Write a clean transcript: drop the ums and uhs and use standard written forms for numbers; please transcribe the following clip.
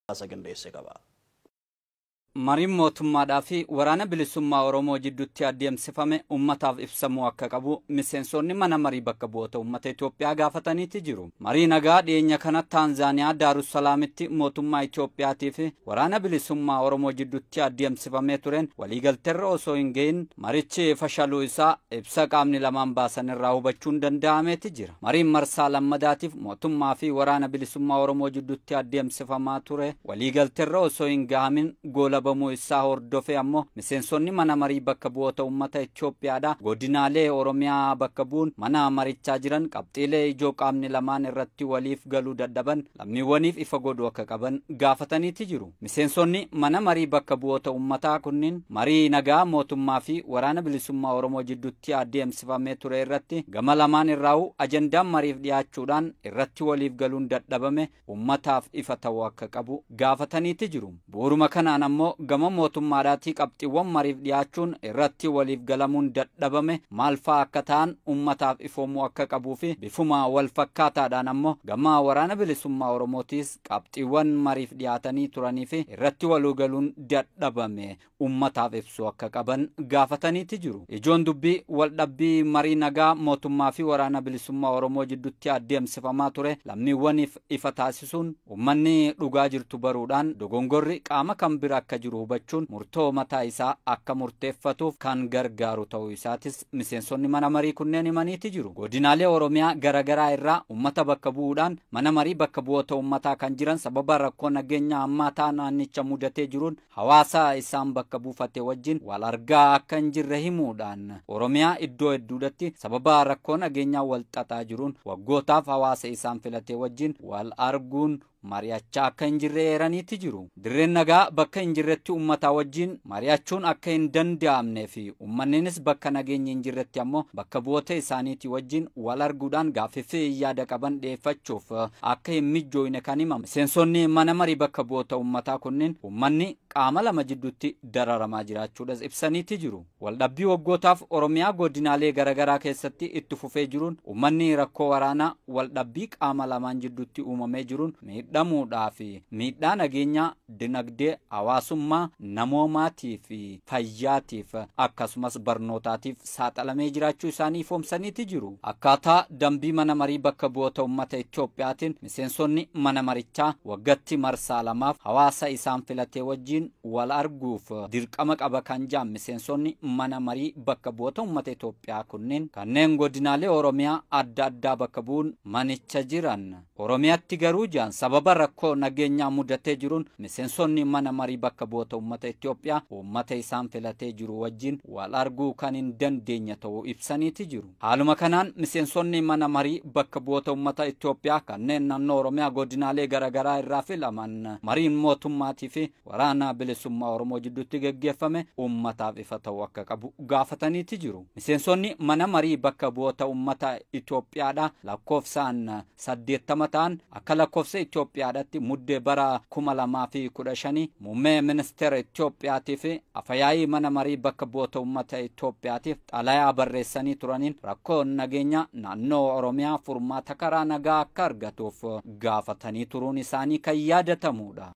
Gabaasa qindeesse qaba. Mariin mootummaadhaa fi waraana bilisummaa Oromoo jidduutti adeemsifame uummataaf ibsamuu akka qabu miseensonni mana marii bakka bu'oota uummata Itoophiyaa gaafataniiti jiru. Marii nagaa dhiyeenya kana Taanzaaniyaa Daarussalaamitti mootummaa Itoophiyaatii fi waraana bilisummaa Oromoo jidduutti adeemsifamee tureen waliigalteerra osoo hin gahin marichi fashaluu isaa ibsa qaamni lamaan baasan irraa hubachuun danda'ameeti jira. Mariin marsaa lammadaatiif mootummaa fi waraana bilisummaa Oromoo jidduutti adeemsifamaa ture waliigalteerra osoo hin gahamin goolabamuu isaa hordofee ammoo miseensonni mana marii bakka bu'oota uummata Itoophiyaadha godinaalee Oromiyaa bakka bu'uun mana marichaa jiran qabxiilee ijoo qaamni lamaan irratti waliif galuu dadhaban lammiiwwaniif ifa godhuu akka qaban gaafataniiti jiru. Miseensonni mana marii bakka bu'oota uummataa kunniin marii nagaa mootummaa fi waraana bilisummaa Oromoo jidduutti adeemsifamee ture irratti gama lamaan irraa'u ajandaan mariif dhiyaachuudhaan irratti waliif galuun dadhabame uummataaf ifa ta'uu akka qabu gaafataniiti jiru. Bu'uuruma kanaan ammoo gama mootummaadhaatii qabxiiwwan mariif dhiyaachuun irratti waliif galamuun dadhabame maal fa'aa akka ta'an uummataaf ifoomuu akka qabuu fi bifuma wal fakkaataadhaan ammoo gama waraana bilisummaa Oromootiis qabxiiwwan mariif dhiyaatanii turanii fi irratti walii galuun dadhabame uummataaf ibsuu akka qaban gaafataniiti jiru. Ijoon dubbii waldhabbii marii nagaa mootummaa fi waraana bilisummaa Oromoo jidduutti adeemsifamaa ture lammiiwwaniif ifa taasisuun uummanni dhugaa jirtu baruudhaan dogongorri qaama kan bira akka jiru hubachuun murtoo mataa isaa akka murteeffatuuf kan gargaaru ta'uu isaatis miseensonni mana marii kunneen himaniiti jiru. Godinaalee Oromiyaa garaagaraa irraa uummata bakka bu'uudhaan mana marii bakka bu'oota uummataa kan jiran sababa rakkoo nageenya hammaataa naannicha mudatee jiruun hawaasa isaan bakka buufate wajjin wal argaa akka hin jirre himuudhaan Oromiyaa iddoo hedduudatti sababa rakkoo nageenyaa wal xaxaa jiruun waggootaaf hawaasa isaan filate wajjin wal arguun mari'achaa akka hin jirre eeraniiti jiru. Dirreen nagaa bakka hin jirretti uummataa wajjin mari'achuun akka hin danda'amnee fi uummanninis bakka nageenyi hin jirretti ammoo bakka bu'oota isaaniitii wajjin wal arguudhaan gaaffii fi yaada qaban dhiyeeffachuuf akka hin mijjooyne kan himame. Miseensonni mana marii bakka bu'oota uummataa kunneen uummanni qaama lama jidduutti dararamaa jiraachuudhas ibsaniiti jiru. Waldhabbii waggootaaf Oromiyaa godinaalee garaagaraa keessatti itti fufee jiruun uummanni rakkoo waraanaa waldhabbii qaama lamaan jidduutti uumamee jiruun miidhamuudhaa fi miidhaa nageenyaa, dinagdee, hawaasummaa, namoomaatii fi fayyaatiif akkasumas barnootaatiif saaxilamee jiraachuu isaanii ifoomsaniiti jiru. Akkaataa dambii mana marii bakka bu'oota uummata Itoophiyaatiin miseensonni mana marichaa waggaatti marsaa lamaaf hawaasa isaan filatee wajjin wal arguuf dirqama qaba kan jedhan miseensonni mana marii bakka bu'oota uummata Itoophiyaa kunneen kanneen godinaalee Oromiyaa adda addaa bakka bu'uun manicha jiran. Oromiyaatti garuu jiran sababa rakkoo nageenyaa mudatee jiruun miseensonni mana marii bakka bu'oota uummata Itoophiyaa uummata isaan filatee jiru wajjin wal arguu kan hin dandeenye ta'uu ibsaniiti jiru. Haaluma kanaan miseensonni mana marii bakka bu'oota uummata Itoophiyaa kanneen naannoo Oromiyaa godinaalee garaagaraa irraa filaman mariin mootummaatii fi waraana bilisummaa Oromoo jidduutti geggeeffame uummataaf ifa ta'uu akka qabu gaafataniiti jiru. Miseensonni mana marii bakka bu'oota uummata Itoophiyaadha lakkoofsaan 80 ta'an akka lakkoofsa Itoophiyaadhaatti muddee bara 2015 muummee ministeera Itoophiyaatii fi afayaayii mana marii bakka bu'oota uummata Itoophiyaatiif xalayaa barreessanii turaniin rakkoon nageenya naannoo Oromiyaa furmaata karaa nagaa akka argatuuf gaafatanii turuun isaanii kan yaadatamudha.